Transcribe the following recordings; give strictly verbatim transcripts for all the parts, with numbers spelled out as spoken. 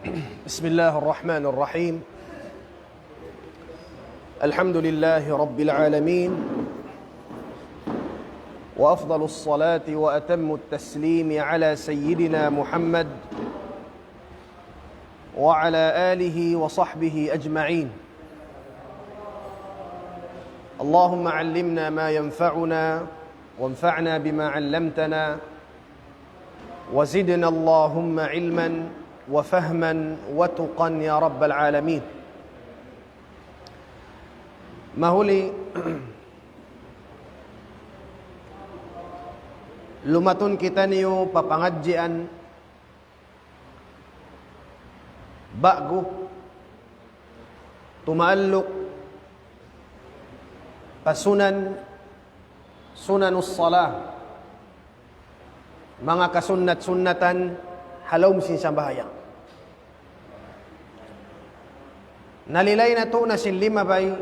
بسم الله الرحمن الرحيم. الحمد لله رب العالمين، وأفضل الصلاة وأتم التسليم على سيدنا محمد وعلى آله وصحبه أجمعين. اللهم علمنا ما ينفعنا، وانفعنا بما علمتنا، وزدنا اللهم علما وفهما وتقى يا رب العالمين. Mahuli, lumatun kitaniyu pa pangadjian ba'gu, tumaalluk pa sunan, sunanus salah, manga kasunnat-sunnatan ha lawm sin sambahayang. Nalilay natu' na sin limabay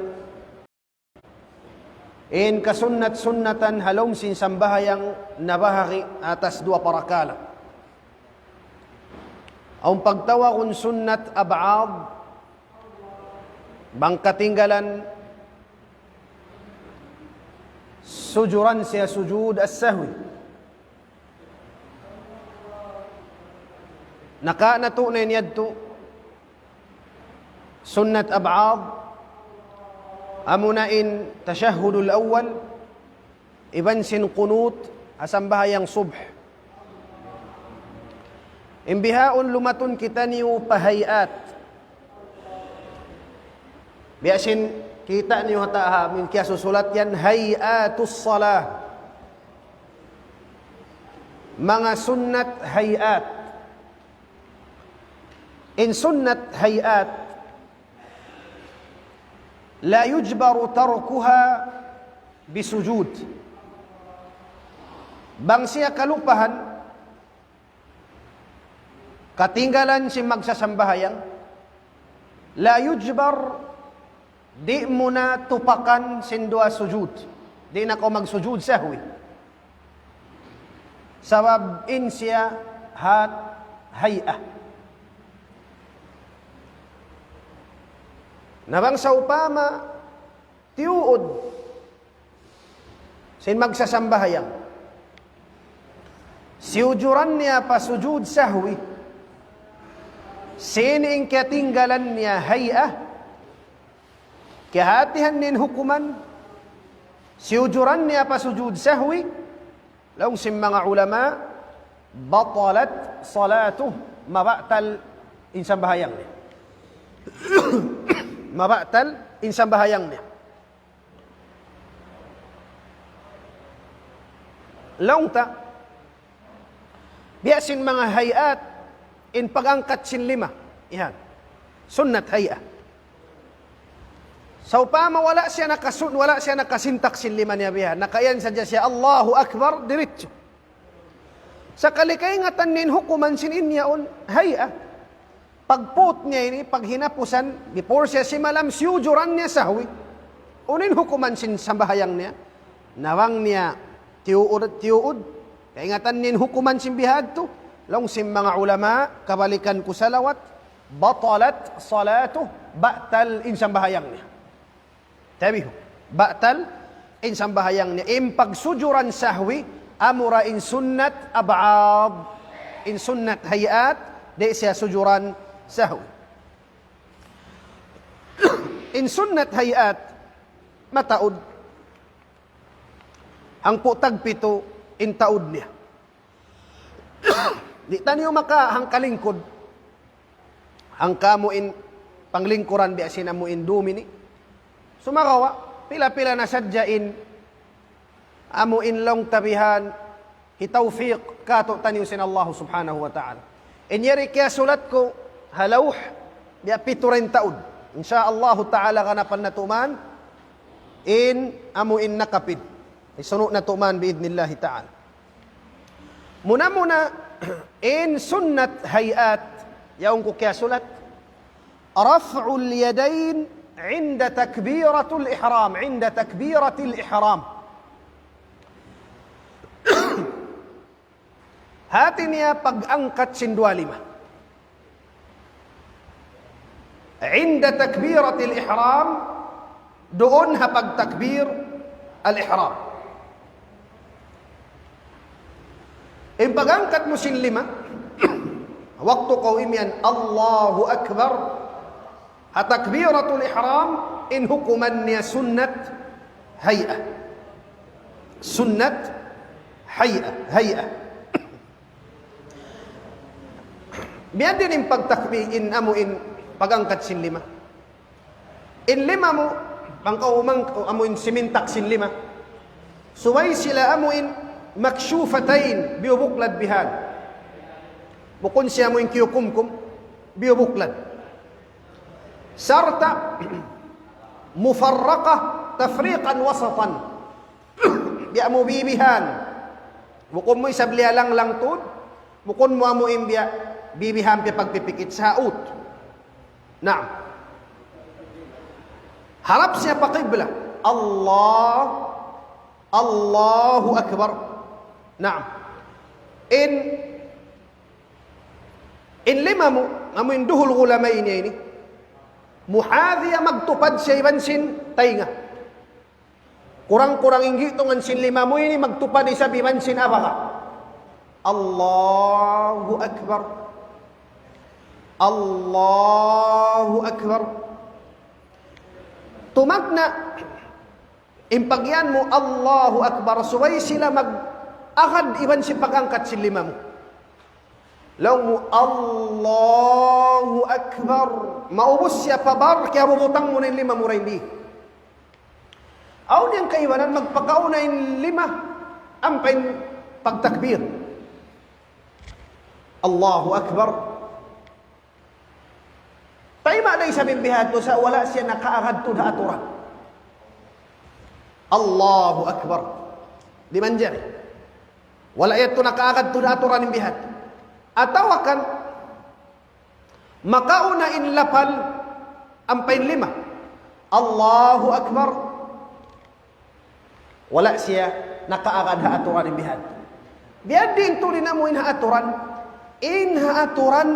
in kasunnat-sunnatan ha lawm sin sambahayang nabahagi' atas duwa parakala'. Awn pagtawagun sunnat ab'ad, bang katinggalan, sujuran siya sujud as-sahwi. Naka natu' na in yadtu sunnat ab'ad, amuna in tashahhudul awwal, iban sin qunut ha sambahayang subh. In bihaun lumatun kitaniyu pa hay'at. Biya' sin kita' niyu ha ta-, ha, amin kiyasusulat yan, hay'atus salah. Manga sunnat hay'at. In sunnat hay'at, لا يجبر تركها بسجود. Bang siya kalupahan, katinggalan sin magsasambahayang, لا يجبر, di' mu na tupakan sin duwa sujud. Di' na kaw magsujud sahwi. Sabab in siya hat hay'ah. Na bang sawpama tiyuud sin magsasambahayang, siyujuran niya pa sujud sahwi sin in katinggalan niya hay'ah, kiyahatihan niya in hukuman, siyujuran niya pa sujud sahwi, laung sin manga ulama, بطلت صلاته, mabatal in sambahayang niya. Mabatal in sambahayang niya. Laung ta, biya' sin manga hay'at, in pag-angkat sin lima. Yan. Sunnat hay'ah. Sawpama wala' siya nakasun-, wala' siya nakasintak sin lima niya biya'. Nakaiyan sadja siya, Allahu Akbar, diritsu. Sakali kaingatan niya in hukuman sin in yaun, hay'ah. Pagput niya ini, paghinapusan, before siya simalam, siyujuran niya sahwi. Unu in hukuman sin sambahayang niya? Na bang niya tiyuud, tiyuud, kaingatan niya in hukuman sin bihadtu, laung sin manga ulama, kabalikan ku salawat, بطلت صلاته, batal in sambahayang niya. Tabi, batal in sambahayang niya. In pagsujuran sahwi, amura in sunnat ab'ad. In sunnat hay'at, di' siya sujuran sahwi. In sunnat hay'at, mataud. Hangpu' tagpitu in taud niya. Di' taniyu makahangkalingkud. Hangka amu in panglingkuran biya' sin amu in dum ini. Sumagawa', pila-pila na sadja in amu in laung ta bihan, hitawfiq katu' taniyu sin Allah subhanahu wa ta'ala. In yari kiyasulat ku ha lawh, biya' pitu ra in taud. Insya Allahu ta'ala ganapan natu' man, in amu in nakapid. Isunu' natu' man bi'idhnillahi ta'ala. Muna-muna, in sunnat hay'at, yaun ku kiyasulat, رفع اليدين عند تكبيرة الإحرام، عند تكبيرة الإحرام. Hati niya pag-angkat sin duwa lima. عند تكبيرة الإحرام, duun ha pagtakbir al-ihram. In pag-angkat mu sin lima, waktu kaw imiyan, "Allahu Akbar," ha takbiratul ihram, in hukuman niya sunnat hay'a. Sunnat hay'a, hay'a. Biya' diin in pagtakbir, in amu in pag-angkat sin lima. In lima mu, bang kaw umang-, amu in simintak sin lima. Subay sila amu in makshufatayn, biyubuklad bihan. Bukun siya amu in kiyukumkum, biyubuklad. Sarta' mufarraqah tafriqan wasatan. Biya' mu bibihan. Bukun mu isab liya langlang tuud. Bukun mu amu in biya' bibihan piyagpipikit saut. Naam. Harap siya pa qibla. Allah. Allahu Akbar. Naam. In, in lima mu, amu in duhul gulamayn ini. Muhadhiya, magtupad siya iban sin taynga. Kurang-kurang in gitungan sin lima mu ini magtupad isab iban sin abaga. Allahu Akbar. Allahu Akbar. Tumagna' in pagiyan mu Allahu Akbar, subay sila mag-agad iban sin pag-angkat sin lima mu. Laung mu, "Allahu Akbar." Maubus siya pa bar, kiyabubutang mu na in lima mu dayn di. Awn hiyangkaibanan magpakauna in lima ampa in pagtakbir. Allahu Akbar. Tayma' da isab in bihadtu sa' wala' siya nakaagad tuud ha aturan. Allahu Akbar. Di' manjari. Wala' yadtu nakaagad tuud ha aturan in bihadtu. Atawa kan, makauna in lapal ampa in lima. Allahu Akbar. Wala' siya nakaagad ha aturan in bihadtu. Biya' diin tuud in amu in ha aturan. In ha aturan,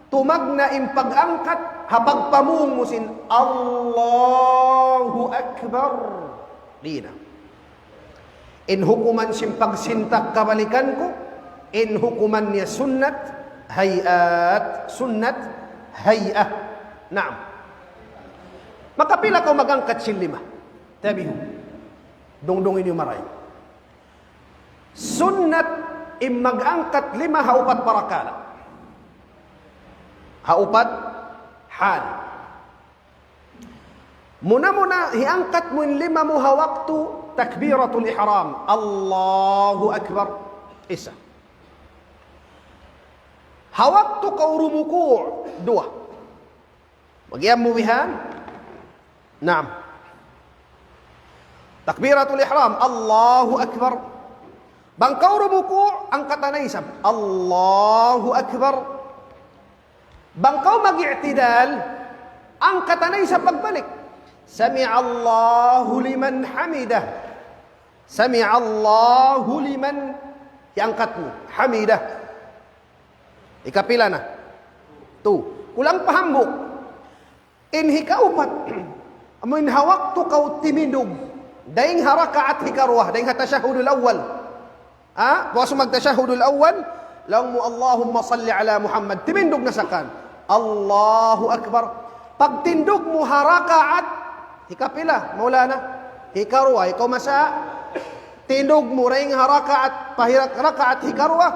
tumagna' in pag-angkat ha pagpamung mu sin Allahu Akbar. Di' na. In hukuman sin pagsintak kabalikan ku, in hukuman niya sunnat hay'at, sunnat hay'ah. Naam. Makapila kaw mag-angkat sin lima? Tabihu. Dungdungi niyu marayaw. Sunnat in mag-angkat lima ha upat parakala'. Ha upat hal. Muna-muna, hiyangkat mu in lima mu ha waktu takbiratul ihram. Allahu Akbar. Isa. Ha waktu kaw rumuku', duwa. Bagian mu bihan? Naam. Takbiratul ihram, Allahu Akbar. Bang kaw rumuku', angkatan na isab. Allahu Akbar. Bang kaw mag-i'tidal, angkatan na isab pagbalik. Sami'allahu liman hamidah. Sami'allahu liman, hiyangkat mu. Hamidah. Hikapila na? Two. Kulang pa hambuuk. In hikaupat, amu in ha waktu kaw timindug dayn ha rakaat hikaruwa, dayn ha tashahhudul awwal. Ha? Pag'ubus mag-tashahhudul awwal, laung mu, "Allahumma salli ala Muhammad." Timindug na sa kan. Allahu Akbar. Pagtindug mu ha rakaat hikapila, Maulana? Hikaruwa, ikaw masa. Tindug mu dayn ha rakaat, pa hira-, rakaat hikaruwa,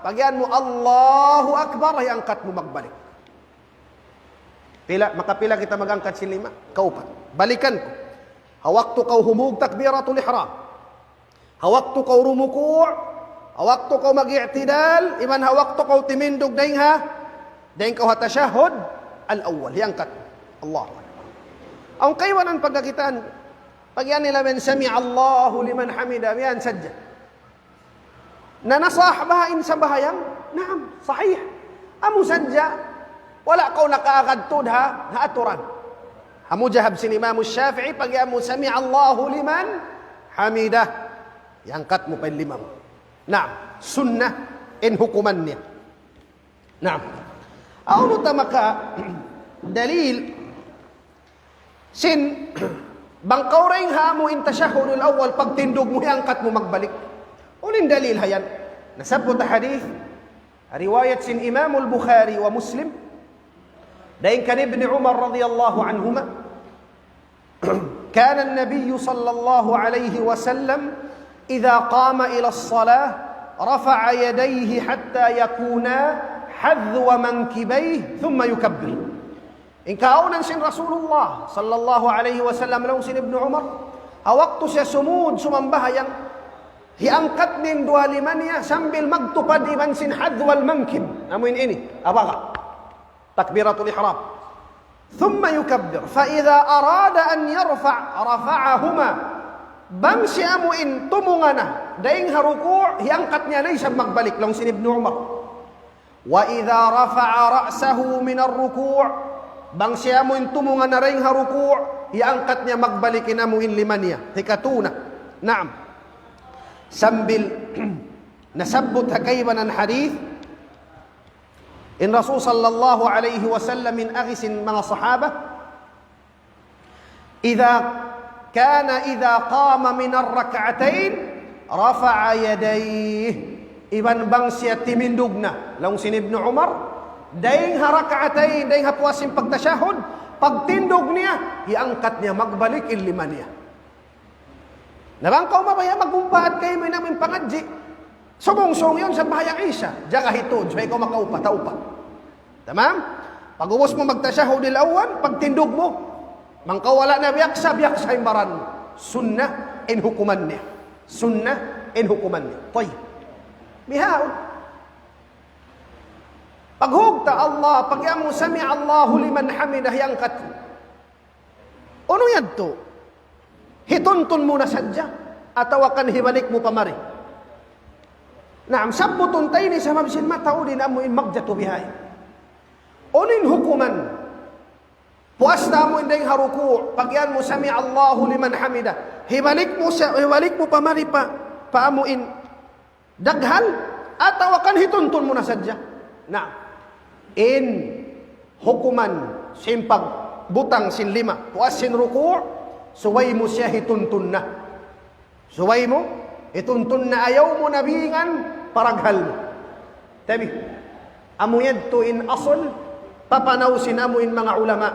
pagiyan mu, "Allahu Akbar," hiyangkat mu magbalik. Pila, makapila kita mag-angkat sin lima? Kaupat. Balikan ku. Ha waktu kaw humug takbiratul ihram. Ha waktu kaw rumuku', ha waktu kaw mag-i'tidal, iban ha waktu kaw timindug dayn ha, dayn kaw ha tashahhud al-awwal, hiyangkat. Allahu Akbar. Awn kaibanan pagkakitaan, pagiyan nila man, "Sami'allahu liman hamida," yan sadja. Na nasah baha' in sambahayang? Naam, sahih. Amu sadja, wala' kaw nakaagad tuud ha, ha aturan. Amu jahab sin Imam Shafi'i, pagiyan mu, "Sami'allahu liman hamidah." Hiyangkat mu pa in lima mu. Naam, sunnat in hukuman niya. Naam. Awn ta maka-, dalil Sin, bang kaw dayn ha amu in tashahhudul awwal, pagtindug mu, hiangkat mu magbalik. Unu in dalil ha yan? Nasabbut ha hadith, riwayat sin Imamul Bukhari wa Muslim, dayn kan Ibn Umar radiyallahu anhuma, كان النبي صلى الله عليه وسلم إذا قام إلى الصلاة رفع يديه حتى يكونا حذو منكبيه ثم يكبر. In kaawnan sin Rasulullah sallallahu alayhi wasallam, laung sin Ibnu Umar, ha waktu siya sumūd sumambahayang, hiangkat niya in duwa lima niya sambil magtupad iban sin hadhwal mankib. Amu in ini, abaga. Takbiratul ihram. ثم يكبر. فإذا أراد أن يرفع رفعهما. Bang siya amu in tumunga na dayn ha ruku', hiangkat niya na isab magbalik, laung sin Ibnu Umar. وإذا رفع رأسه من الركوع. Bang siya amu in tumunga na dayn ha ruku', hiangkat niya magbalik in amu in lima niya. Hikatū na. Naam. Sambil nasabbut ha kaibanan hadith, in Rasul sallallahu alayhi wasallam in agi sin manga sahaba, إذا كان إذا قام من الركعتين رفع يديه. Iban bang siya timindug na, laung sin Ibnu Umar, dayn ha rak'atayn, dayn ha puas sin pagtashahhud, pagtindug niya, hiangkat niya magbalik in lima niya. Na bang kaw mabaya' magumpaat kaymu in amu in pangadji', subung-subung yaun sambahayang Isha, jaga hitud, subay kaw makaupa, taupa. Tamam? Pag'ubus mu magtashahhudil awwal, pagtindug mu, bang kaw wala' na biyaksa, biyaksa in baran mu. Sunnat in hukuman niya. Sunnat in hukuman niya. Tayyib. Bihaun. Paghug ta Allah, pag-iyan mu, سمع الله لمن حمده, hiangkat. Unu yadtu? Hituntun mu na sadja, atawa kan hibalik mu pa mari? Naam, sabbutun ta ini sabab sin mataud in amu in magjatu bihaun. Unu in hukuman? Puas ta amu in dayn ha ruku', pag-iyan mu, سمع الله لمن حمده. Hibalik mu sa, hibalik mu pa mari pa, pa amu in daghal, atawa kan hituntun mu na sadja. Na, in hukuman sin pagbutang sin lima, puas sin ruku', subay mu siya hituntun na. Subay mu hituntun na, ayaw mu na bingan paraghal mu. Tabi, amu yadtu in asal, papanaw sin amu in manga ulama.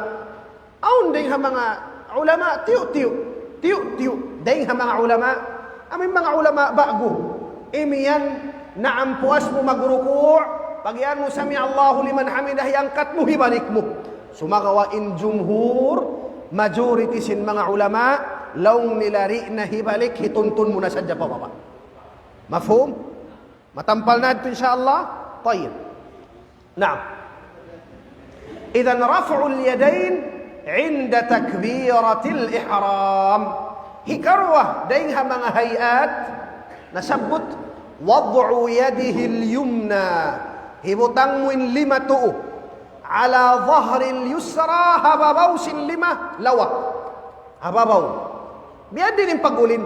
Awn dayn ha manga ulama, tiyu'-tiyu', tiyu'-tiyu'. Dayn ha manga ulama, amu in manga ulama ba'gu. Imiyan, naam, puas mu magruku', pag-iyan mu, سمع الله لمن حمده, hiangkat mu, hibalik mu. Sumagawa' in jumhur, majority sin manga ulama, laung nila di' na hibalik, hituntun mu na sadja pababa'. Mafhum? Matampal na yadtu, insya Allah. Tayyib. Naam. إذن رفع اليدين عند تكبيرة الإحرام. Hikaruwa, dayn ha manga hay'at, nasabbut, وضع يده اليمنى. Hibutang mu in lima tuu. على ظهر اليسرى, ha babaw sin lima lawa. Ha babaw. Biya' diin in pag-ulin.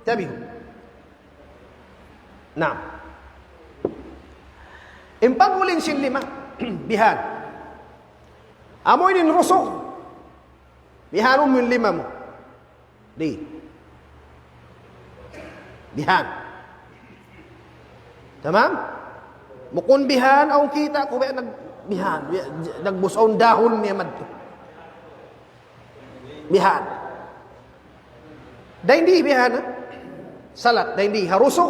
Tabi. Naam. In pag-ulin sin lima, bihan. Amu ini in rusug. Bihanun mu in lima mu. Di. Bihan. Tamam? Bukun bihan, awn kita' ku biya' nag-, bihan, biya', nagbus awn dahun niya madtu. Bihan. Dayn di bihan, ha? Salat, dayn di, ha rusug.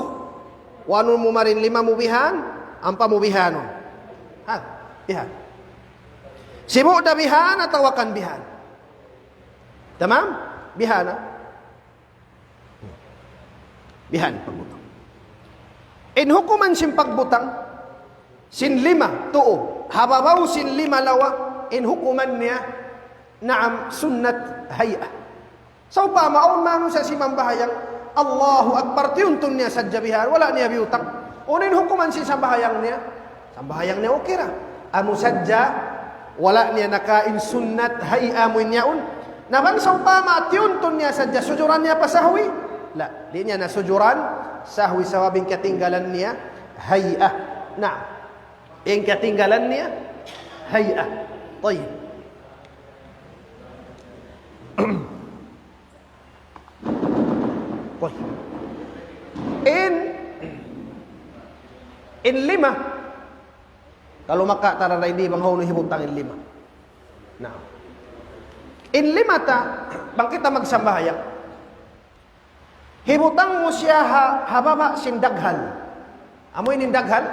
Wanun mu mari in lima mu bihan, ampa mu bihanun. Ha, bihan. Sibu' da bihan atawa kan bihan. Tamam? Bihan, ha? Bihan pagbutang. In hukuman sin pagbutang sin lima tuu ha babaw sin lima lawa, in hukuman niya, naam, sunnat hay'a. Sawpama awn manusiya' simambahayang, Allahu Akbar, tiyuntun niya sadja bihan, wala' niya biyutang. Unu in hukuman sin sambahayang niya? Sambahayang niya okay ra. Amu sadja, wala' niya nakain sunnat hay'a amu in yaun. Na bang sawpama tiyuntun niya sadja, sujuran niya pa sahwi? La, di' niya na sujuran, sahwi sabab in katinggalan niya hay'a. Na, in katinggalan niya hay'a. Tayyib. Kul. In, in lima, kalu makatara na ini bang hawnu hibutang in lima. Na. In lima ta, bang kita magsambahayang. Hibutang mu siya ha, ha baba' sin daghal. Amu ini in daghal?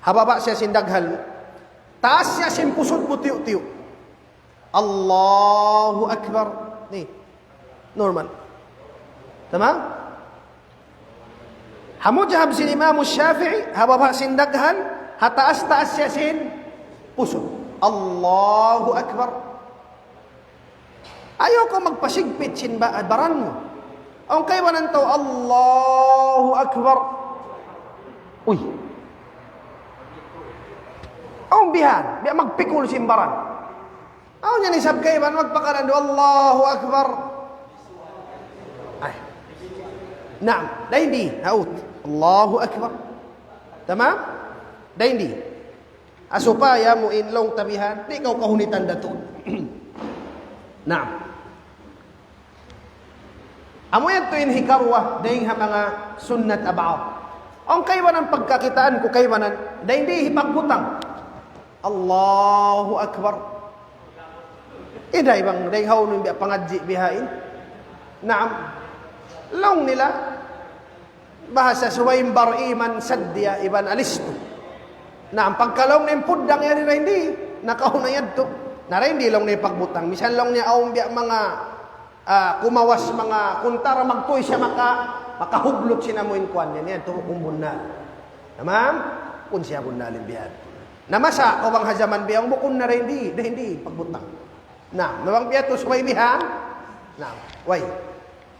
Ha baba' siya sin daghal. Taas siya sin pusud mu tiyu'-tiyu'. Allahu Akbar. Ni. Normal. Tamam? Ha mudhhab sin Imam Shafi'i, ha baba' sin daghal, ha taas-taas siya sin pusud. Allahu Akbar. Ayaw kaw magpasigpit sin ba-, baran mu. Awn kaibanan tau, Allahu Akbar. Uy. Awn bihan, biya' magpikul sin baran. Awn yan isab kaibanan magpakalandu', Allahu Akbar. Ay. Naam, dayn di, haut. Allahu Akbar. Tamam? Dayn di. Ha supaya mu in laung ta bihan, di' kaw kahunitan datu'. Naam. Amu yadtu in hikaruwa, dayn ha manga sunnat ab'ad. Awn kaibanan pagkakitaan ku kaibanan, dayn di hipagbutang. Allahu Akbar. Inday bang, dayn hawnu in biya' pangadji' bihain. Naam. Laung nila, bahasa subay in bar iman saddiya iban alistu. Na, pagka laung niya in puddang yari na hindi, nakauna yadtu. Na ra hindi laung niya pagbutang. Misan laung niya awn biya' manga, ah, kumawas manga kuntara magtuy siya maka, makahublut sin amu in kuwan niya. Niya, tumu' kung bunnal. Tamam? Kun siya bunnal in biya' yadtu. Na masa, kaw bang ha jaman biya' bukun na ra hindi, na hindi, pagbutang. Na, na bang biya' yadtu subay bihan? Na, way.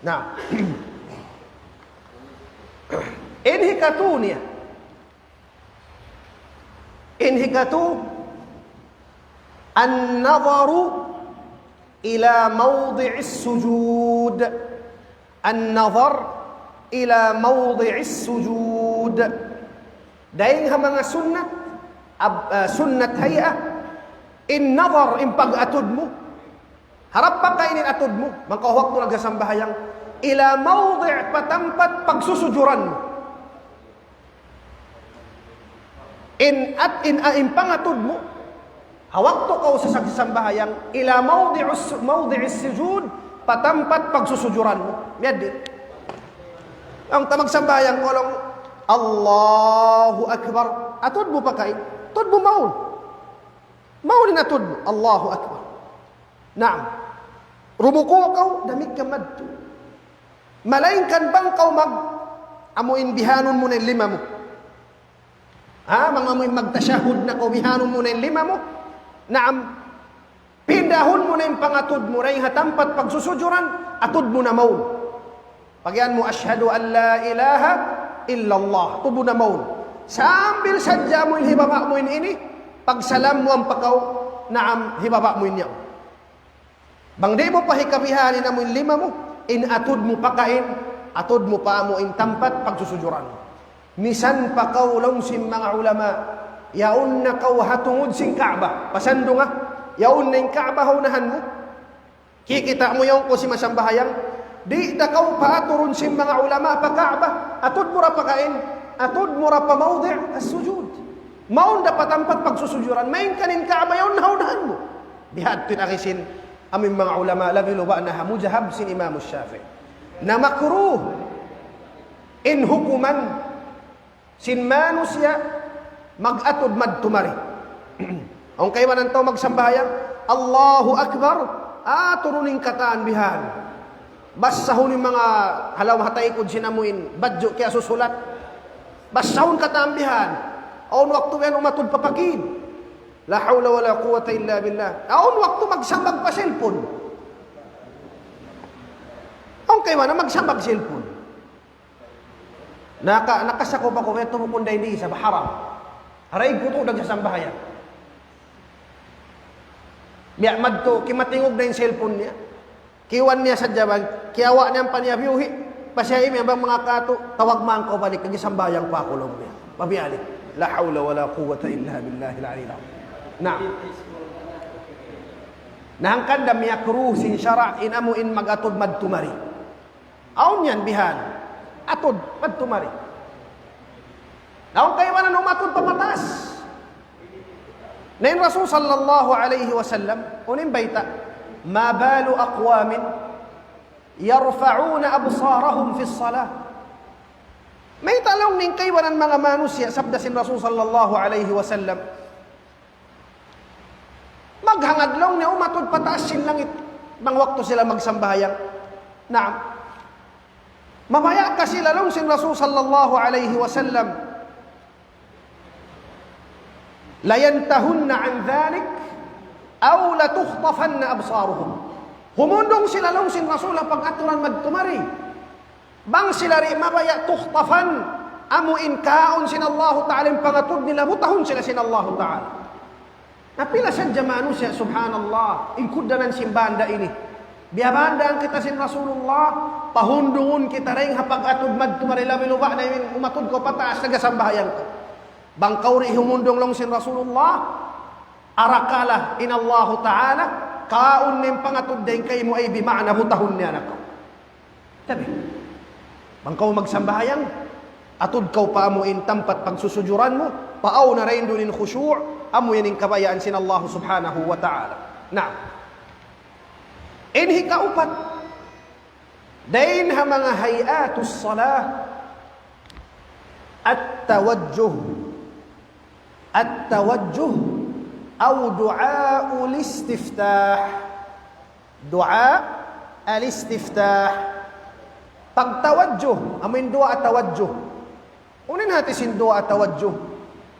Na. In hikatu niya. In hikatu, النظر إلى موضع السجود. النظر إلى موضع السجود. Dayn ha manga sunnat, ab-, ah, sunnat hay'a, in nazar, in pag-atud mu, harap pa kaw in atud mu, bang kaw waktu nagsasambahayang, ila mawdi', pa tampat pagsusujuran mu. In at-, in, ah, in pangatud mu, ha waktu kaw sa-, sa-, sambahayang, ila mawdi'us-, mawdi'is sujud, pa tampat pagsusujuran mu. Miyadtu. Bang ta magsambahayang kaw laung, Allahu Akbar. Atud mu pa kaw. Atud mu mawn. Mawn in atud mu. Allahu Akbar. Naam. Rumuku' kaw, damikkiyan madtu. Malaingkan bang kaw mag-, amu in bihanun mu na in lima mu. Ha, bang amu in magtashahhud na kaw, bihanun mu na in lima mu. Naam. Pindahun mu na in pangatud mu, dayn ha tampat pagsusujuran, atud mu na mawn. Pag-iyan mu, أشهد أن لا إله إلا الله. Atud mu na mawn. Sambil sadja mu in hibaba' mu in ini, pagsalam mu ampa kaw, naam, hibaba' mu in yaun. Bang di' mu pa hikabihan in amu in lima mu, in atud mu pa kaw, atud mu pa amu in tampat pagsusujuran. Misan pa kaw laung sin manga ulama, yaun na kaw ha tungud sin Ka'bah. Pasal duun nga, yaun na in Ka'bah ha unahan mu. Kikita' mu yaun kaw sin masambahayang. Di' da kaw paaturun sin manga ulama pa Ka'bah. Atud mu ra pa kaw, atud mu ra pa mawdi' as-sujud. Mawn da pa tampat pagsusujuran. Malayngkan in Ka'bah yaun na ha unahan mu. Bihadtu in agi sin amu in manga ulama, labi-labi na ha mudhhab sin Imam Shafi'i. Na makruh in hukuman sin manusiya' mag-atud madtu mari. Awn kaibanan tau magsambahayang, Allahu Akbar, aturun in katan bihan. Basahun in manga halaum ha taykud sin amu in badju' kiyasusulat. Basahun katan bihan. Awn waktu yan umatud pa pakid. La hawla wala quwwata illa billah. Awn waktu magsambag pa cellphone. Awn kaibanan magsambag cellphone. Naka-, nakasakup aku, yadtu bukun dayn di isab, haram. Haray kutu' nagsasambahayang. Biya' madtu, kimatingug na in cellphone niya. Kiwan niya sadja bang, kiyawa' niya ampa niya biyuhi'. Pasiya' imiyan bang manga katu', tawag man kaw balik, nagsasambahayang pa aku laung niya. Pabiyalik. La hawla wala quwwata illa billahil aliyyil azim. Naam. Na hangkan da miyakruh sin sara' in amu in mag-atud madtu mari. Awn yan bihan. Atud madtu mari. Na awn kaibanan umatud pa pataas. Na in Rasul sallallahu alayhi wasallam, unu in bayta', ما بال أقوام يرفعون أبصارهم في الصلاة. Mayta' laung niya in kaibanan manga manusiya', sabda sin Rasul sallallahu alayhi wasallam, maghangad laung niya umatud pataas sin langit, bang waktu sila magsambahayang. Naam. Mabaya' ka sila laung sin Rasul sallallahu alayhi wasallam, لينتهن عن ذلك أو لتخطفن أبصارهم. Humundung sila laung sin Rasul ha pag-aturan madtu mari. Bang sila di' mabaya' تخطفن, amu in kaun sin Allahu Ta'ala in pangatud nila, butahun sila sin Allahu Ta'ala. Na pila sadja manusiya', subhanallah, in kugdanan sin banda ini. Biya' banda kita sin Rasulullah, pahundungun kita dayn ha pag-atud madtu mari, labi luba na in umatud kaw pataas, nagsambahayang kaw. Bang kaw di' humundung laung sin Rasulullah, arakala' in Allahu Ta'ala, kaun niya in pangatud dayn kaymu, ay bima'na butahun niya na kaw. Tabi', bang kaw magsambahayang, atud kaw pa amu in tampat pagsusujuran mu, paawn na dayn duun in khushu', amu yan in kabayaan sin Allah subhanahu wa ta'ala. Na, in hikaupat, dayn ha manga hayatus salah, at-tawajjuh. At-tawajjuh, aw du'aul istiftah. Du'a al-istiftah. Pagtawajjuh, amu in du'a tawajjuh. Unu in hati sin du'a tawajjuh?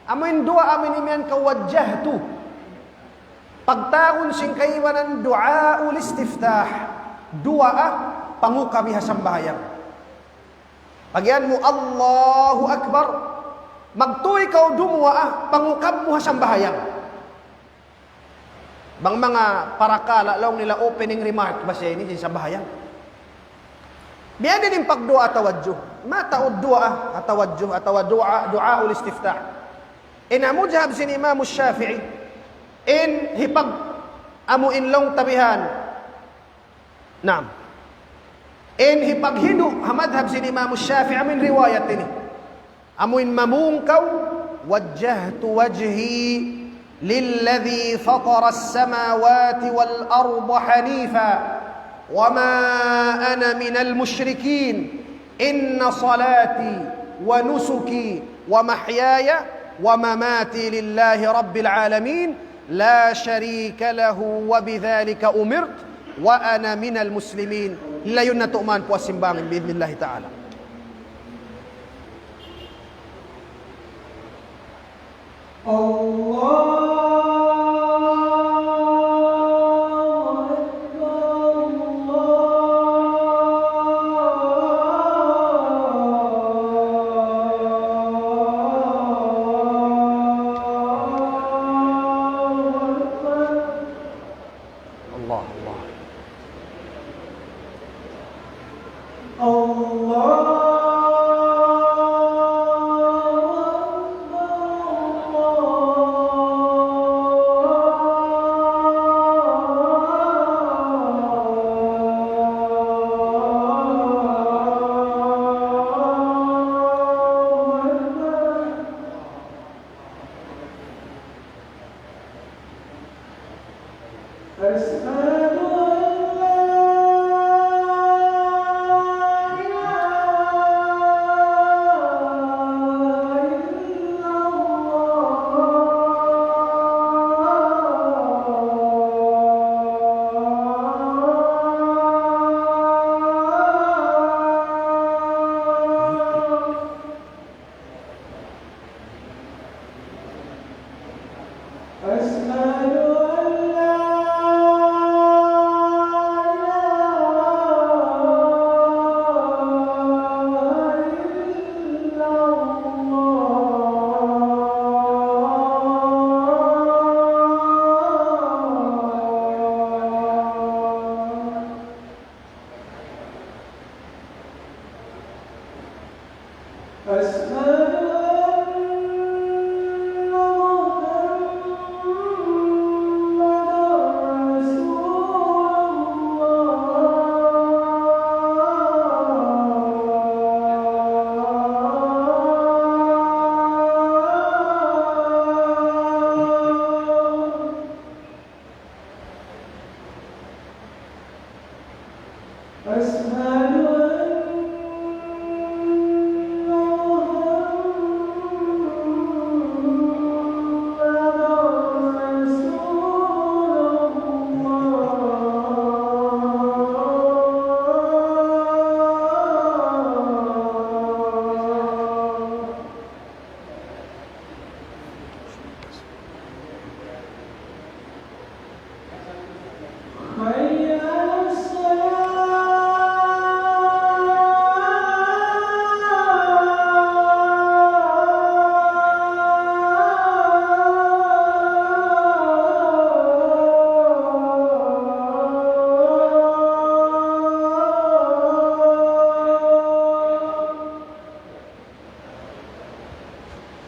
Amu in du'a amu in imiyan ka wajjahtu. Pagtawagun sin kaibanan du'aul istiftah. Du'a pangukab ha sambahayang. Pag-iyan mu, Allahu Akbar. Magtuy kaw dumuwaa, pangukab mu ha sambahayang. Bang manga parakala' laung nila opening remark ba siya ini sin sambahayang. Biya' diin in pagduwaa tawajjuh. Mataud duwaa tawajjuh atawa du'a, du'aul istiftah. In amu madhab sin Imam Shafi'i, in hipag amu in laung ta bihan. Naam. In hipaghindu' ha madhab sin Imam Shafi'i, amu in riwayat ini. Amu in mamung kaw, وجهت وجهي للذي فطر السماوات والأرض حنيفا وما أنا من المشركين إن صلاتي ونسكي ومحياي ومماتي لله رب العالمين لا شريك له وبذلك أمرت وأنا من المسلمين. Layun natu' man puas simbangin بإذن الله تعالى. الله أكبر، الله أكبر. الله، الله. الله أكبر، الله أكبر. أشهد أن لا إله إلا الله. أشهد أن لا إله إلا الله. أشهد أن محمدا رسول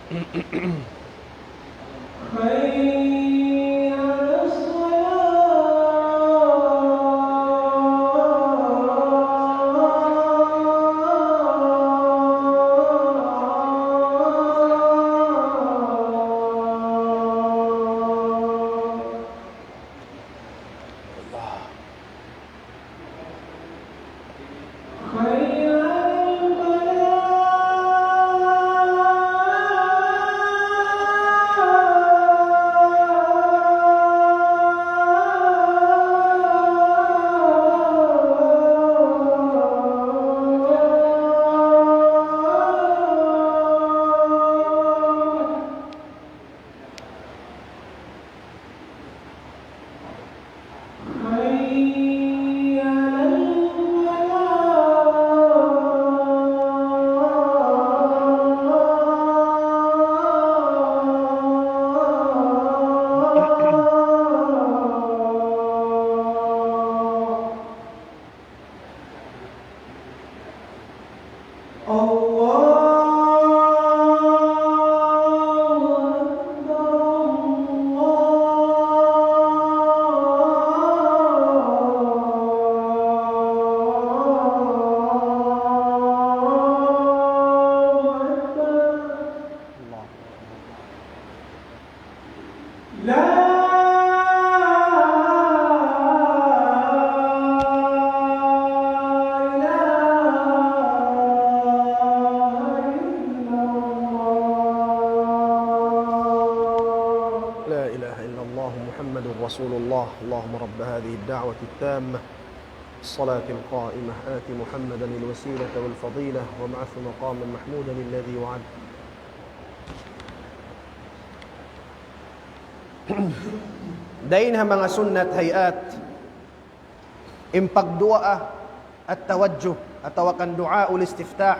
حي على الصلاة. حي على الفلاح. حي على الفلاح. الله أكبر، الله أكبر. لا إله إلا الله. لا إله إلا الله محمد رسول الله. اللهم رب هذه الدعوة التامة، الصلاة القائمة، آت محمدا الوسيلة والفضيلة وابعثه مقاما محمودا الذي وعدته. Dayn ha manga sunnat hayat, in pagduwaa at-tawajjuh, atawa kan duwaa ul-istiftah,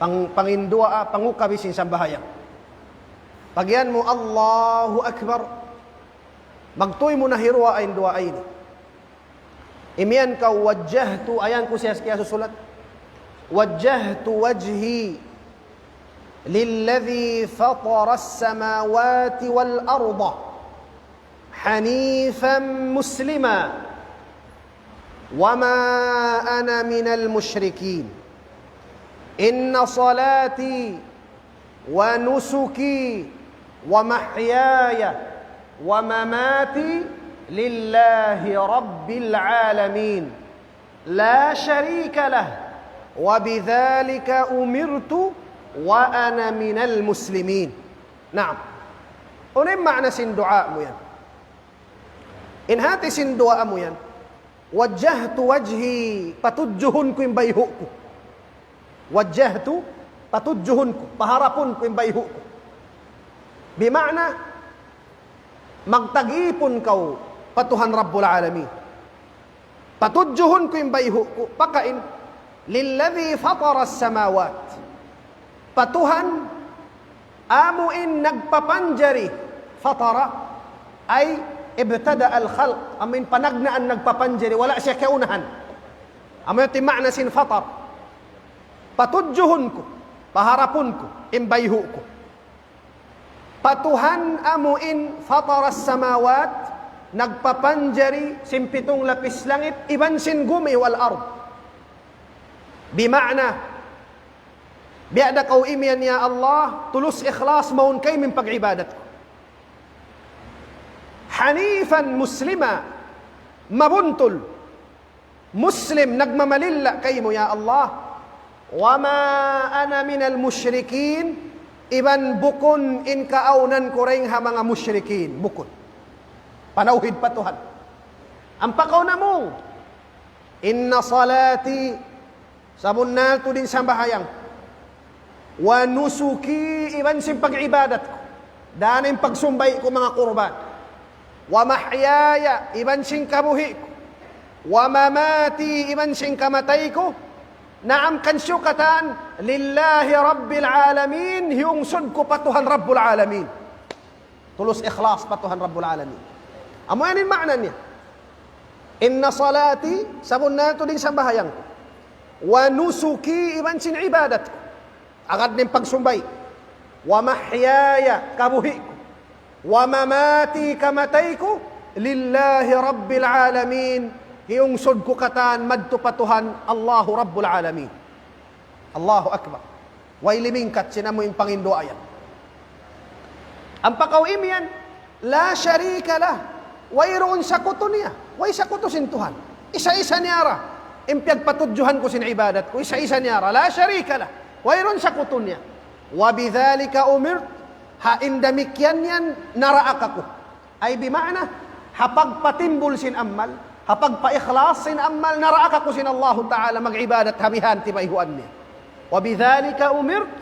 pang-, panginduwaa, pangukab sin sambahayang. Pag-iyan mu, "Allahu Akbar," magtuy mu na hi duwaa in duwaa ini. Imiyan kaw, "Wajjahtu," ayan ku siya kiyasusulat. "Wajjahtu wajhi lilladhi fatara as-samawati wal arda hanifan muslima wa ma ana minal mushrikin. Inna salati ونسكي ومحياي ومماتي لله رب العالمين لا شريك له وبذلك أمرت وأنا من المسلمين." Naam. Unu in maana sin duwaa mu yan? In hati sin duwaa mu yan, "Wajjahtu wajhi," patudjuhun ku in bayhu' ku. "Wajjahtu," patudjuhun ku, paharapun ku in bayhu' ku. Bimaana, magtag-ipun kaw pa Tuhan Rabbul Alamin. Patudjuhun ku in bayhu' ku, pakain, "Lilladhi fatara as-samawat." Pa Tuhan, amu in nagpapanjari, fatara, ay ibtada al-khalq, amu in panagnaan nagpapanjari, wala' siya kaunahan. Amu yadtu in maana sin fatar. Patudjuhun ku, paharapun ku, in bayhu' ku. Pa Tuhan amu in fatara as-samawat, nagpapanjari sin pitung lapis langit, iban sin gumi wal ard. Bimaana, biya' da kaw imiyan, "Ya Allah, tulus ikhlas mawn kaymu in pag-ibadat ku. Hanifan muslima," mabuntul. Muslim, nagmamalilla kaymu, ya Allah. "Wa ma ana minal mushrikin," iban bukun in kaawnan ku dayn ha manga mushrikin. Bukun. Panawhid pa Tuhan. Ampa kaw namung, "Inna salati," sabunnal tuud in sambahayang, "wa nusuki," iban sin pag-ibadat ku. Dayn ha in pagsumbay' ku manga kurban. "Wa mahyaya," iban sin kabuhi' ku. "Wa mamati," iban sin kamatay ku. Naam, kan siyu katan, "lillahi rabbil alamin," hiyungsud ku pa Tuhan Rabbul Alamin. Tulus ikhlas pa Tuhan Rabbul Alamin. Amu yan in maana niya. "Inna salati," sabunnal tuud in sambahayang ku. "Wa nusuki," iban sin ibadat ku. Agad in pagsumbay'. ومحياي, kabuhi' ku, ومماتي, kamatay ku, لله رب العالمين, hiyungsud ku katan madtu pa Tuhan Allahu Rabbul Alamin. Allahu Akbar. Way limingkat sin amu in panginduwaa yan. Ampa kaw imiyan, لا شريك له. Wayruun sakutu niya. Way sakutu sin Tuhan. Isa-isa niya ra. In piyagpatudjuhan ku sin ibadat ku, isa-isa niya ra. لا شريك له. Wayruun sakutu niya. وبذلك أمرت. Ha in damikkiyan yan, naraak aku. Ay bima'na, ha pagpatimbul sin amal, ha pagpaikhlas sin amal, naraak aku sin Allahu Ta'ala mag-ibadat ha bihan tibayhuan niya. وبذلك أمرت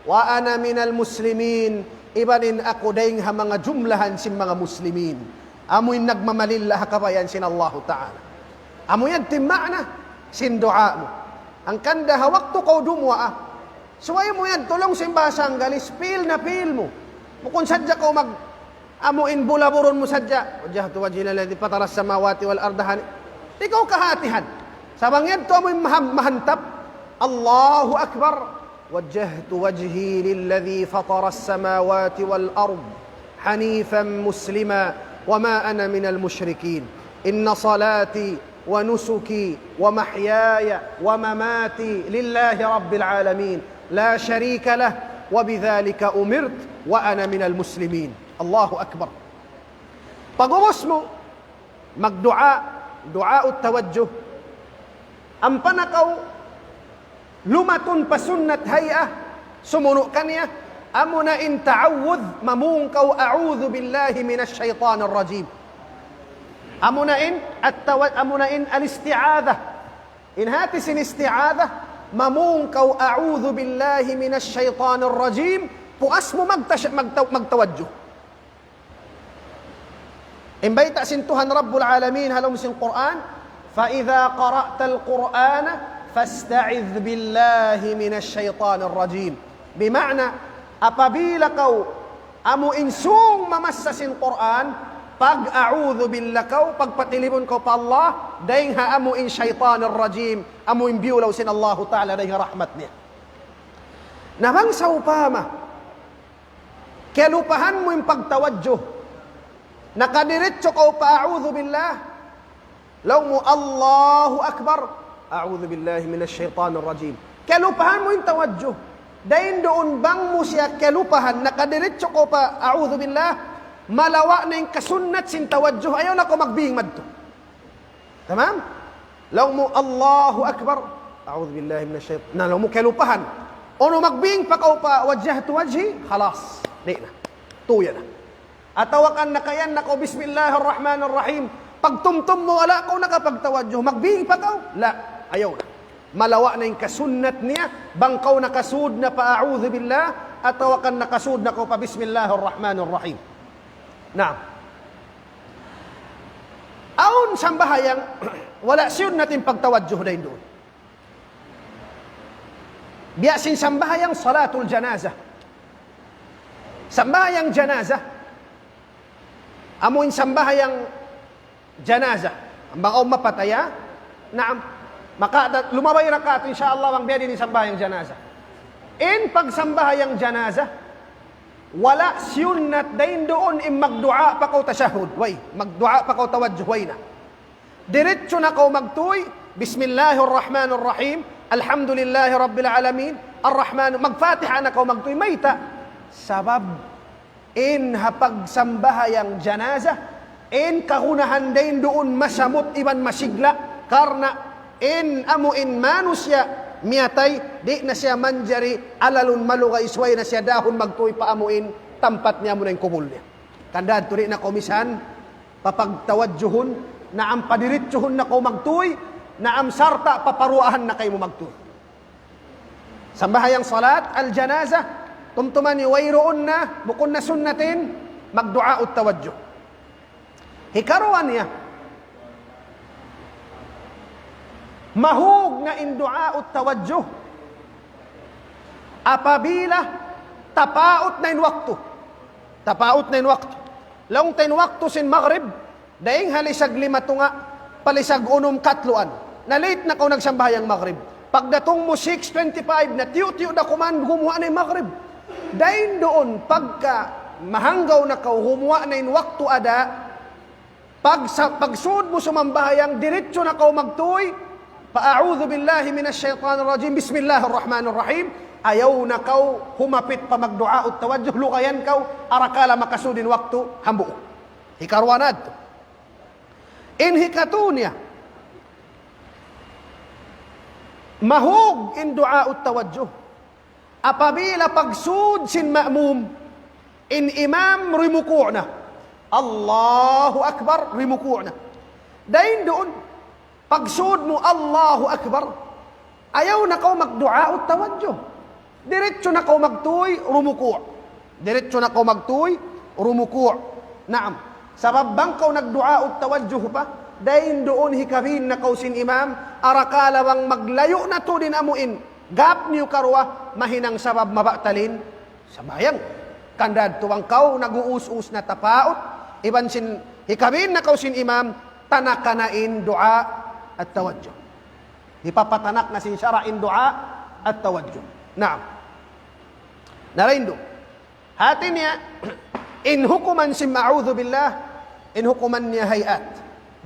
وأنا من المسلمين. Iban in aku dayng ha manga jumlahan sin manga muslimin. Amu in nagmamalilla ha kabayaan sin Allahu Ta'ala. Amu yan in ma'na sin duwaa mu. Hangkan da ha waktu kaw dumuwaa, subay mu yan, laung sin bahasa Anggalis, feel na feel mu. Bukun sadja kaw mag, amu in bula-burun mu sadja. وجهت وجهي للذي فطر السماوات والأرض حني-, di' kaw kahatihan. Sa' bang yadtu amu in maham-, mahantap. الله أكبر. وجهت وجهي للذي فطر السماوات والأرض حنيفا مسلما وما أنا من المشركين. إن صلاتي ونسكي ومحياي ومماتي لله رب العالمين لا شريك له وبذلك أمرت وأنا من المسلمين. الله أكبر. Pag'ubus mu magduwaa, duwaa'ut tawajjuh. Ampa na kaw lumatun pa sunnat hay'a, sumunu' kaniya, amuna in ta'awwudh, mamung kaw, أعوذ بالله من الشيطان الرجيم. Amuna in, at-tawa-, amuna in al-isti'adha. In hati sin isti'adha, mamung kaw, أعوذ بالله من الشيطان الرجيم, puas mu magtas-, magta-, magtawajjuh. In bayta' sin Tuhan Rabbul Alamin ha lawm sin Qur'an, فإذا قرأت القرآن فاستعذ بالله من الشيطان الرجيم. Bima'na, apabila kaw amu in sūng mamassa sin Qur'an, pag-a'udhu billah kaw, pagpatilibun kaw pa Allah, dayng ha amu in shaytanir rajim, amu in biyulaw sin Allahu Ta'ala dayng ha rahmat niya. Na bang sawpama, kiyalupahan mu in pagtawajjuh. Nakadiritsu kaw pa أعوذ بالله. Laung mu الله أكبر. أعوذ بالله من الشيطان الرجيم. Kiyalupahan mu in tawajjuh. Dayn duun bang mu siya kiyalupahan, nakadiritsu kaw pa أعوذ بالله, malawa' na in kasunnat sin tawajjuh, ayaw na kaw magbing madtu. Tamam? Laung mu, الله أكبر. أعوذ بالله من الشيطان. Na, laung mu kiyalupahan. Unu magbing pa kaw pa وجهت وجهي, khalas. Di' na. Tuya na. Atawa kan nakayan na kaw, بسم الله الرحمن الرحيم. Pagtumtum mu, wala' kaw nakapagtawajjuh. Magbing pa kaw? La, ayaw na. Malawa' na in kasunnat niya, bang kaw nakasud na pa أعوذ بالله, atawa kan nakasud na kaw pa بسم الله الرحمن الرحيم. Naam. Awn sambahayang, wala' siyunnat in pagtawajjuh dayn duun. Biya' sin sambahayang salatul janazah. Sambahayang janazah. Amu in sambahayang janazah. Bang awn mapatay, ha? Naam. Maka, lumabay ra katu', insya Allah, bang biya' diin in sambahayang janazah. In pagsambahayang janazah, wala' siyunnat dayn duun in magduwaa pa kaw tashahhud. Way, magduwaa pa kaw tawajjuh, way na. Diritsu na kaw magtuy, بسم الله الرحمن الرحيم, الحمد لله رب العالمين, الرحمن, magfatiha na kaw magtuy, mayta'? Sabab, in ha pagsambahayang janazah, in kagunahan dayn duun masamut iban masigla', karna' in amu in manusiya' miyatay, di' na siya manjari alalun malugay, subay na siya dahun magtuy pa amu in tampat niya, amu na in kubul niya. Tandaan tu, di' na kaw misan papagtawajjuhun, naam, padiritsuhun na kaw magtuy, naam, sarta' paparuwaahan na kaymu magtuy. Sambahayang salat al-janazah, tumtuma niyu wayruun na, bukun na sunnatin, magduwaa ut tawajjuh. Hikaruwa niya, mahug na in duwaa ut tawajjuh apabila tapaut na in waktu. Tapaut na in waktu. Laung ta in waktu sin Maghrib, dayn ha lisag lima tunga', pa lisag unum katluan. Na-late na kaw nagsambahayang Maghrib. Pagdatung mu six twenty-five na, tiyu'-tiyu' da kuman gumuwa' na in Maghrib. Dayn duun pagka mahanggaw na kaw, gumuwa' na in waktu ada, pag sa, pagsud mu sumambahayang, diritsu na kaw magtuy pa أعوذ بالله من الشيطان الرجيم، بسم الله الرحمن الرحيم. Ayaw na kaw humapit pa magduwaa tawajjuh, lugayan kaw, arakala' makasud in waktu hambuuk. Hikaruwa na yadtu. In hikatu niya, mahug in duwaa tawajjuh. Apabila pagsud sin ma'mum, in imam rimuku' na. Allahu Akbar, rimuku' na. Dayn duun, pagsud mu Allahu Akbar, ayaw na kaw magduwaa tawajjuh. Diritsu na kaw magtuy, rumuku'. Diritsu na kaw magtuy, rumuku'. Naam. Sabab bang kaw nagduwaa tawajjuh pa, dayn duun hikabin na kaw sin imam, arakala' bang maglayu' na tuud in amu in gap niyu karuwa, mahinang sabab mabatal in sambahayang. Hangkan da tuud bang kaw nag-uus-us na tapaut, iban sin hikabin na kaw sin imam, tanaka na in duwaa tawajjuh. Hipapatanak na sin sara' in duwaa tawajjuh. Naam. Na dayn duun. Hati niya, in hukuman sin أعوذ بالله, in hukuman niya hay'at.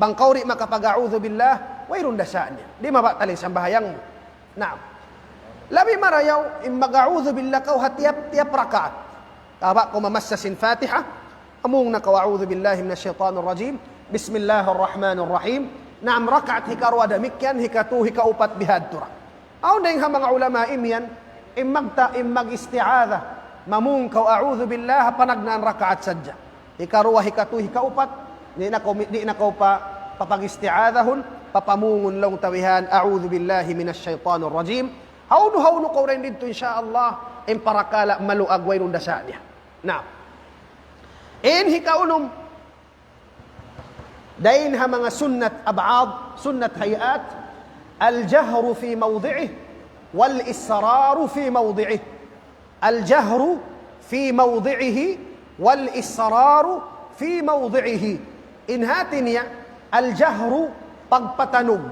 Bang kaw di' makapag-أعوذ بالله, wayruun dasa niya. Di' mabatal in sambahayang mu. Naam. Labi marayaw, in mag-أعوذ بالله kaw ha tiyap-tiyap rakaat. Kawa' kaw mamassa sin Fatiha, amung na kaw أعوذ بالله من الشيطان الرجيم, بسم الله الرحمن الرحيم. Naam, rakaat hikaruwa damikkiyan, hikatu, hikaupat bihadtu ra. Awn dayn ha manga ulama imiyan, in magta-, in mag-isti'adha, mamung kaw أعوذ بالله, panagnaan rakaat sadja. Hikaruwa, hikatu, hikaupat, di' na kaw, di' na kaw pa, papag-isti'adhahun, papamungun laung ta bihan, أعوذ بالله من الشيطان الرجيم. Hawnu-hawnu kaw dayn didtu, insya Allah, in parakala' maluag wayruun dasa niya. Na. In hikaunum, dayn ha manga sunnat ab'ad, sunnat hay'at, الجهر في موضعه والإسرار في موضعه. الجهر في موضعه والإسرار في موضعه. In hati niya, الجهر, pagpatanug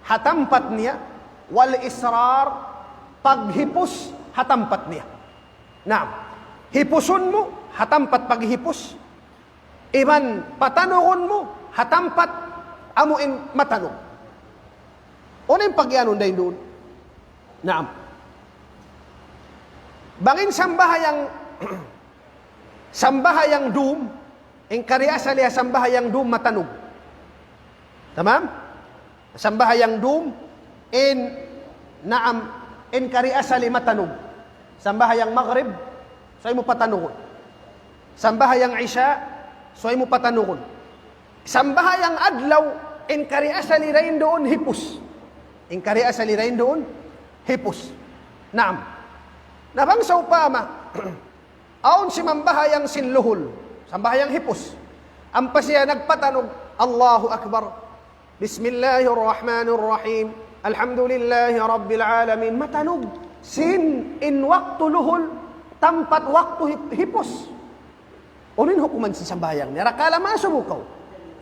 ha tampat niya, والإسرار, paghipus ha tampat niya. Naam. Hipusun mu ha tampat paghipus, iban patanugun mu ha tampat amu in matanug. Unu in pagiyanun dayn duun? Naam. Bang in sambahayang, sambahayang dum, in kari asali ha sambahayang dum matanug. Tamam? Sambahayang dum, in, naam, in kari asali matanug. Sambahayang Maghrib, subay mu patanugun. Sambahayang Isha, subay mu patanugun. Sambahayang adlaw, in kari asali dayn duun hipus. In kari asali dayn duun hipus. Naam. Na bang sawpama, awn simambahayang sin luhul, sambahayang hipus. Ampa siya nagpatanug, Allahu Akbar. بسم الله الرحمن الرحيم. الحمد لله رب العالمين. Matanug sin in waktu luhul, tampat waktu hip-, hipus. Unu in hukuman sin sambahayang niya? Arakala' masubu kaw.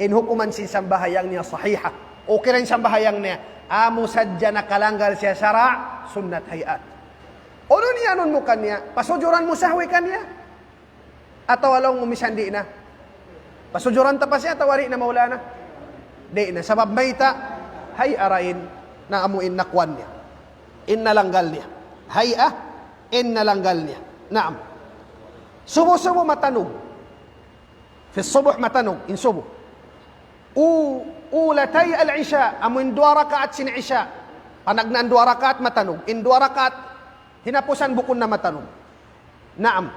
In hukuman sin sambahayang niya sahiha. Okay ra in sambahayang niya. Amu sadja nakalanggal siya sara', sunnat hay'at. Unu in iyanun mu kaniya? Pasujuran mu sahwi kaniya? Atawa laung mu misan di' na? Pasujuran ta pa siya atawa di' na, Maulana? Di' na. Sabab mayta', hay'a ra in, na amu in nakuan niya. In nalanggal niya. Hay'a, in nalanggal niya. Naam. Subu-subu matanug. في الصبح matanug, in subu. U-, أولتي العشاء, amu in duwa rakaat sin Isha. Panagnaan duwa rakaat matanug. In duwa rakaat hinapusan bukun na matanug. Naam.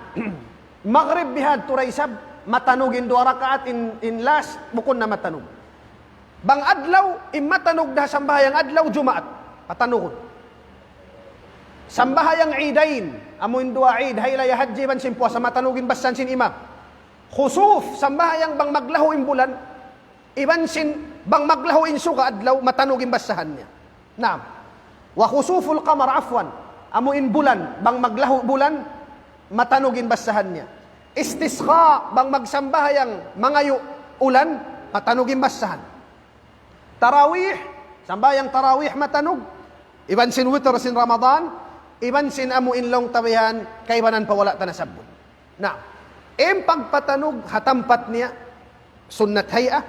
Maghrib bihadtu da isab, matanug in duwa rakaat, in, in last, bukun na matanug. Bang adlaw, in matanug da sambahayang adlaw, Jumaat, patanugun. Sambahayang Idain, amu in duwa Eid, Hari Raya Hajji iban sin puasa, matanug in basahan sin imam. Khusuf, sambahayang bang maglahu in bulan, iban sin bang maglahu in suga adlaw, matanug in basahan niya. Naam. وخسوف القمر, afwan. Amu in bulan, bang maglahu bulan, matanug in basahan niya. Istisqa, bang magsambahayang mangayu' ulan, matanug in basahan. Tarawih, sambahayang tarawih matanug, iban sin witr sin Ramadan, Iban sin amu in laung ta bihan, kaibanan pa wala' ta nasabbut. Na, in pagpatanug ha tampat niya, sunnat hay'a,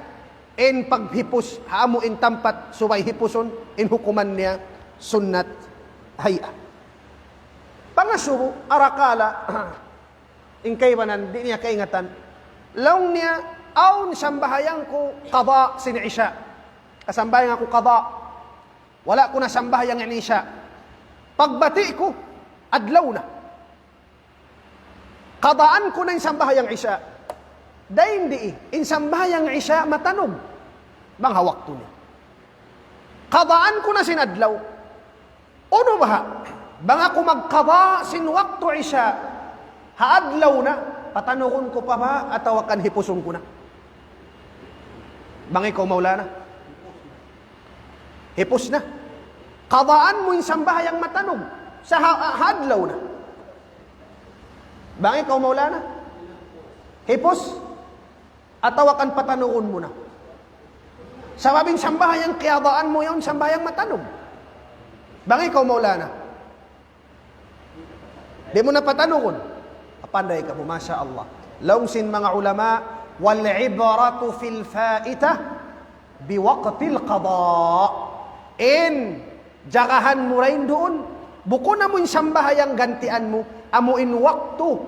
in paghipus ha amu in tampat subay hipusun, in hukuman niya, sunnat hay'a. Pangasubu, arakala', in kaibanan, di' niya kaingatan. Laung niya, awn sambahayang ku qada sin Isya. Kasambahayang aku qada. Wala' ku na sambahayang in Isya. Pagbati' ku, adlaw na. Qadaan ku na in sambahayang Isya. Dayn di, in sambahayang Isya matanug. Bang ha waktu niya. Qadaan ku na sin adlaw. Unu baha'? Bang aku magqada sin waktu Isya ha adlaw na, patanugun ku pa ba atawa kan hipusun ku na? Bang ikaw, Maulana? Hipus na. Qadaan mu in sambahayang matanug sa ha, ha adlaw na. Bang ikaw, Maulana? Hipus atawa kan patanugun mu na? Sabab in sambahayang qiyadaan mu yan, sambahayang matanug. Bang ikaw, Maulana? Di' mu na patanugun. Apanday kamu, masha Allah. Laung sin manga ulama, والعبرة في الفائتة بوقت القضاء. In jagahan mu dayn duun, bukun amu in sambahayang gantian mu, amu in waktu,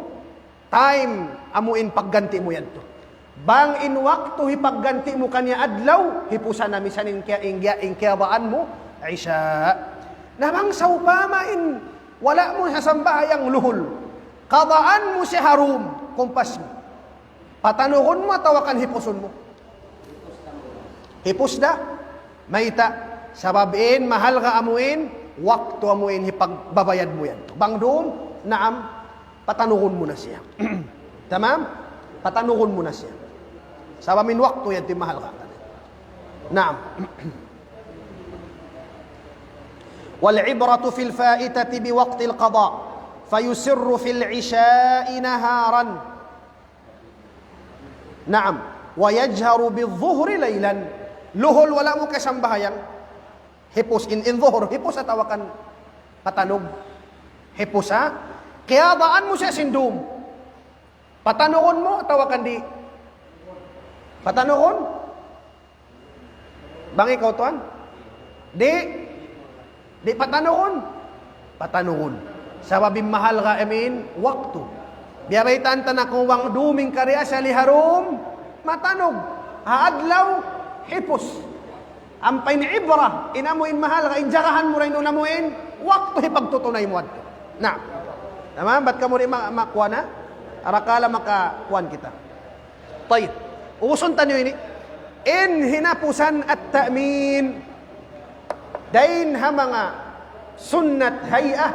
time, amu in pagganti' mu yadtu. Bang in waktu hipagganti' mu kaniya adlaw, hipusa na misan in kiya-, in kiya-, in kiyabaan mu Isya. Na bang sawpama in wala' mu sasambahayang luhul, qadaan mu siya ha dum, kumpas mu. Patanugun mu atawa kan hipusun mu? Hipus da. Mayta'? Sabab in mahalga' amu in waktu amu in hipagbabayad mu yan. Bang dum, naam, patanugun mu na siya. Tamam? Patanugun mu na siya. Sabab in waktu yan in mahalga'. Naam. والعبرة في الفائتة بوقت القضاء فيسر في العشاء نهارا. Naam. ويجهر بالظهر ليلا. Luhul wala' mu kasambahayang. Hipus in, in zuhur, hipus atawa kan patanug. Hipus, ha? Qiyadaan mu siya sin dum. Patanugun mu atawa kan di'? Patanugun? Bang ikaw, tuwan? Di'? Di' patanugun? Patanugun. Sabab in mahalga' amu in waktu. Biya' baytaan ta na kaw bang dum in kari asali ha dum, matanug. Ha adlaw, hipus. Ampa in ibra, in amu in mahalga', in jagahan mu dayn duun amu in waktu hipagtutunay mu yadtu. Naam. Tamam, bat kamu di' ma-, makuha na? Arakala' makakuan kita. Tayyib. Ubusun taniyu ini. In hinapusan at-ta'min. Dayn ha manga sunnat hay'a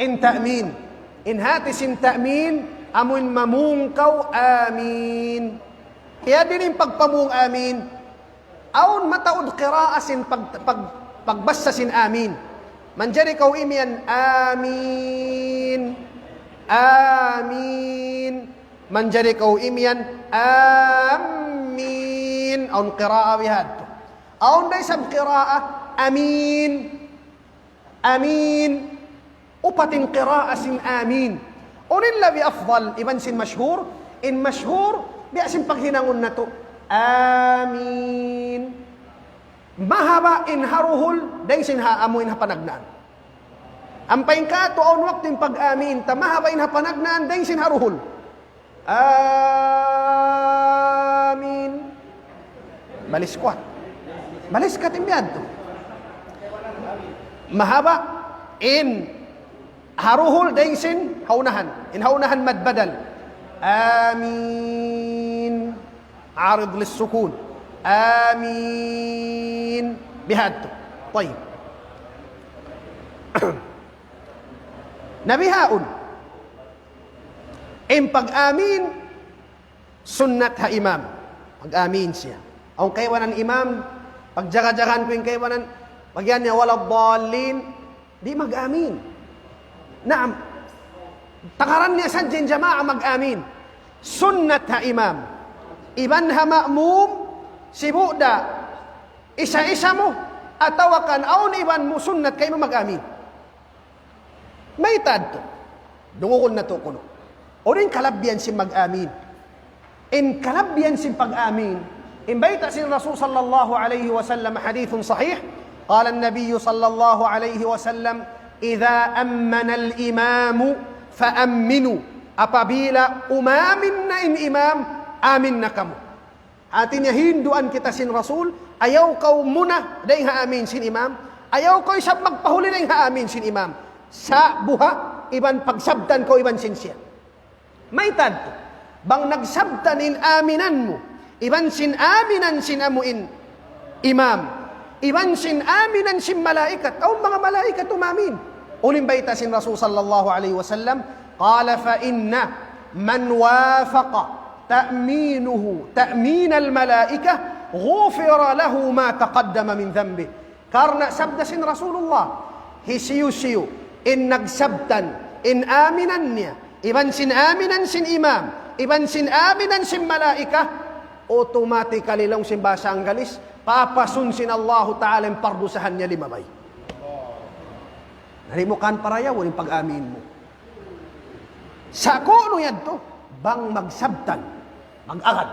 in ta'min. In hati sin ta'min, amu in mamung kaw amin. Kaya diin in pagpamung amin, awn mataud qira'a sin pag-, pag-, pagbassa sin amin. Manjari kaw imiyan amin. Amin. Manjari kaw imiyan amin. Awn qira'a bihadtu. Awn da isab qira'a amin. Amin. Upat in qira'a sin amin. Unu in labi afdal, iban sin mashhur? In mashhur, biya' sin paghinangun natu'. Amin. Mahaba' in ha duhul, dayn sin ha amu in ha panagnaan. Ampa in katu' awn waktu in pag-amin ta, mahaba' in ha panagnaan, dayn sin ha duhul. Amin. Baliskat. Baliskat in biya' yadtu. Mahaba' in ha duhul dayn sin ha unahan. In ha unahan mad badal. Amin. Arid lis-sukun. Amin. Biya' yadtu. Tayyib. Na bihaun. In pag-amin, sunnat ha imam. Pag-amin siya. Awn kaibanan imam, pagjaga-jagaan ku in kaibanan, pag-iyan niya wala dallin, di' mag-amin. Naam. Takaran niya sadja in jamaa mag-amin. Sunnat ha imam. Iban ha ma'mum, sibu' da, isa-isa mu, atawa kan awn iban mu sunnat kaymu mag-amin. Mayta' yadtu? Dungugun natu' kunu'. Unu in kalabihan sin mag-amin? In kalabihan sin pag-amin, in bayta' sin Rasul sallallahu alayhi wasallam, hadithun sahih, قال النبي صلى الله عليه وسلم: إذا أمن الإمام فأمنوا. Apabila umamin na in imam, amin na kamu. Hati niya hinduan kita sin Rasul, ayaw kaw muna dayn ha amin sin imam, ayaw kaw isab magpahuli dayn ha amin sin imam. Sa' buha, iban pagsabtan kaw iban sin siya. Mayta' yadtu? Bang nagsabtan in aminan mu iban sin aminan sin amu in imam, iban sin aminan sin malaikat, awn manga malaikat umamin. Unu in bayta' sin Rasul sallallahu alayhi wasallam, قال: فإن من وافق تأمينه تأمين الملائكة غفر له ما تقدم من ذنبه. Karna' sabda sin Rasulullah, hisiyu-siyu in nagsabtan in aminan niya iban sin aminan sin imam, iban sin aminan sin malaikat, automatically, laung sin bahasa Anggalis, papasun sin Allahu Ta'ala in pardusahan niya limabay. Na di' mu kan parayawun in pag-amin mu. Sa' kunu' yadtu, bang magsabtan, mag-agad.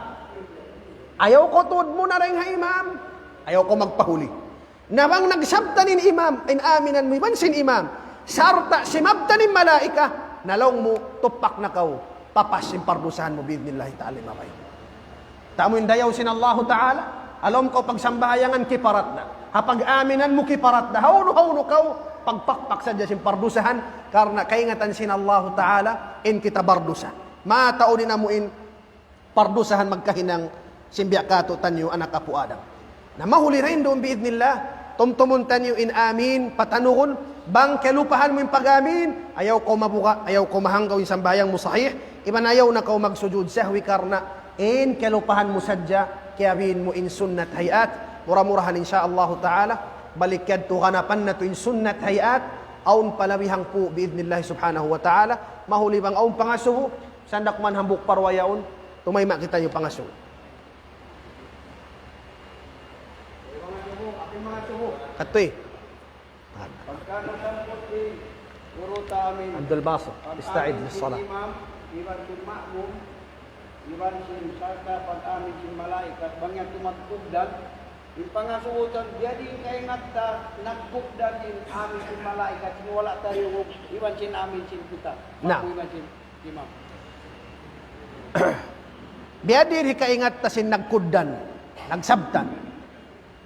Ayaw kaw tuud muna dayn ha imam, ayaw kaw magpahuli. Na bang nagsabtan in imam, in aminan mu iban sin imam, sarta' simabtan in malaikat, na laung mu, tupak na kaw, papas in pardusahan mu, bi'idhnillahi ta'ala, limabay. Tamu in dayaw sin Allahu Ta'ala, ha lawm kaw pagsambahayangan kiparat na. Ha pag-aminan mu kiparat na. Hawnu-hawnu kaw, pagpakpak sadja sin pardusahan, karna' kaingatan sin Allahu Ta'ala, in kita bardusa. Mataud in amu in pardusahan magkahinang sin biya' katu'taniyu anak apu' Adam. Na mahuli dayn duun bi'idhnillah, tumtumun taniyu in amin, patanugun, bang kalupahan mu in pag-amin, ayaw kaw mabuga', ayaw kaw mahanggaw in sambahayang mu sahih, iban ayaw na kaw magsujud sahwi karna' in kalupahan mu sadja, kiyabiin mu in sunnat hayat, mura-murahan insya Allahu ta'ala, balik yadtu ganapan natu' in sunnat hayat, awn pa labi hangpu' bi'idhnillah subhanahu wa ta'ala, mahuli bang awn pangasubu, sandak man hambuuk parwayaun, tumayma' kitaniyu pangasubu. Katuy. Pagka nasamput in guru ta amin, Abdul Basit, pag-amin ista'id sin lis-salah. Imam, iban sin ma'mum, iban sin sarta' pag-amin sin malaikat, bang yan tumagkugdan, in pangasubutan, biyadiin kaingat ta, nagkugdan in amin sin malaikat, sin wala' tariyungug, iban sin amin sin kita. Na. Ma'mum iban sin imam. Biyadiin hikaingat ta sin nagkugdan, nagsabtan.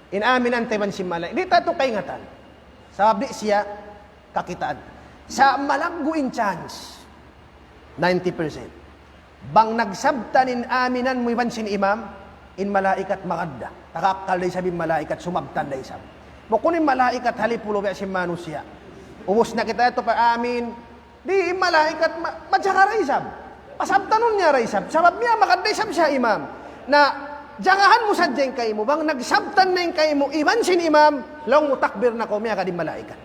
In aminan ta iban sin malaikat. Di' ta tuud kaingatan. Sabab di' siya kakitaan. Sa' malaggu' in chance. Ninety percent. Bang nagsabtan in aminan mu iban sin imam, in malaikat magad da. Tagakkal da isab in malaikat, sumabtan da isab. Bukun in malaikat halipulu biya' sin manusiya'. Ubus na kita yadtu pa amin. Di' in malaikat ma-, majaga da isab. Pasabtanun niya da isab. Sabab niya magad da isab siya imam. Na jagahan mu sadja in kaymu. Bang nagsabtan na in kaymu, iban sin imam, laung mu takbir na kaw, miyagad in malaikat.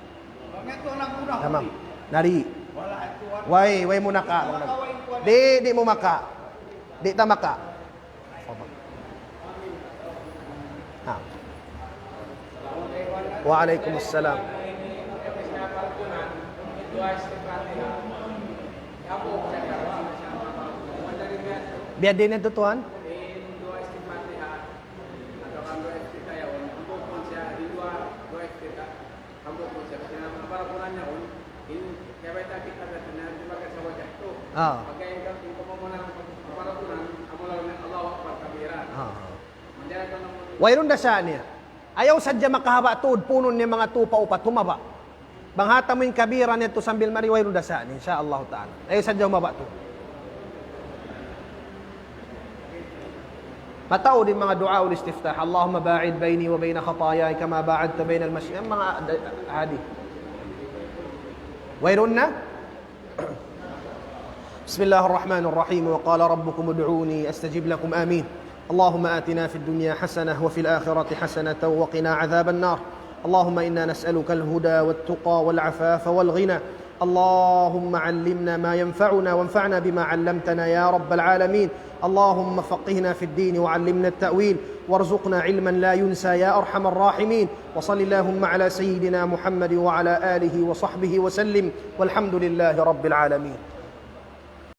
Tamam. Nari. Way, way mu naka. Di', di' mu maka. Di' ta maka. Ha. Wa alaykum assalam. Biya' diin yan, tuwan? Ah. Ah. Wayruun da sa' niya. Ayaw sadja makahaba' tuud, punun niya manga tupa upat, humaba'. Bang hatamu in kabira niya tu sambil mari, wayruun da sa' niya, insya Allah ta'ala. Ayaw sadja humaba' tuud. Mataud in manga du'a ul istiftah. اللهم باعد بيني وبين خطاياي كما باعدت بين المشرق. Manga da-, hadith. Wayruun na? بسم الله الرحمن الرحيم. وقال ربكم ادعوني أستجب لكم. آمين. اللهم آتنا في الدنيا حسنة وفي الآخرة حسنة وقنا عذاب النار. اللهم إنا نسألك الهدى والتقى والعفاف والغنى. اللهم علمنا ما ينفعنا وانفعنا بما علمتنا يا رب العالمين. اللهم فقهنا في الدين وعلمنا التأويل وارزقنا علما لا ينسى يا أرحم الراحمين. وصل اللهم على سيدنا محمد وعلى آله وصحبه وسلم، والحمد لله رب العالمين.